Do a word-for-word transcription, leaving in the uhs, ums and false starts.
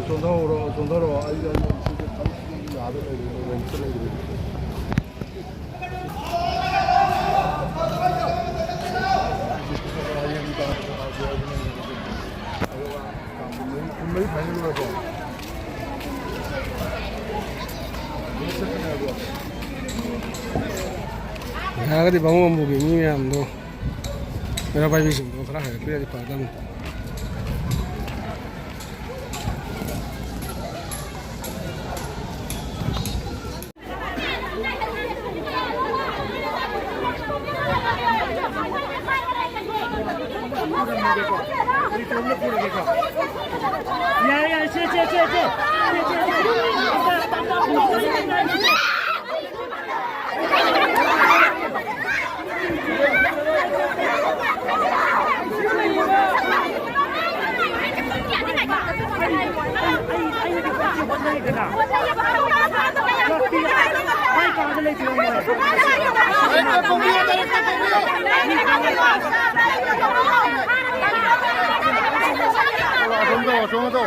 ꯆꯣꯟꯊꯧꯔꯣ, ꯆꯣꯟꯊꯧꯔꯣ꯫ ꯑꯩ, ꯑꯩ ꯁꯤꯗ ꯊꯕꯛ ꯌꯥꯗ ꯂꯩꯔꯦ, ꯔꯦꯟꯠꯇ ꯂꯩꯔꯦ꯫ ꯀꯨꯝꯍꯩ ꯐꯥꯏꯅꯦꯜ ꯑꯣꯏꯔꯕꯣ? ꯌꯥꯔꯒꯗꯤ ꯕꯥꯃꯣꯟ ꯕꯝꯕꯨꯒꯤ ꯃꯤ ꯃꯌꯥꯝꯗꯣ, ꯃꯩꯔꯥ ꯄꯥꯏꯕꯤꯁꯤꯡꯗꯣ ꯈꯔ ꯍꯥꯏꯒꯠꯄꯤꯔꯗꯤ ꯐꯒꯗꯕꯅꯤ꯫ ꯌꯥꯔꯦ, ꯌꯥꯔꯦ, ꯁꯦ, ꯁꯦ, ꯁꯦ, ꯁꯦ꯫ ꯑꯁꯣꯝꯗ, ꯑꯁꯣꯝꯗ꯫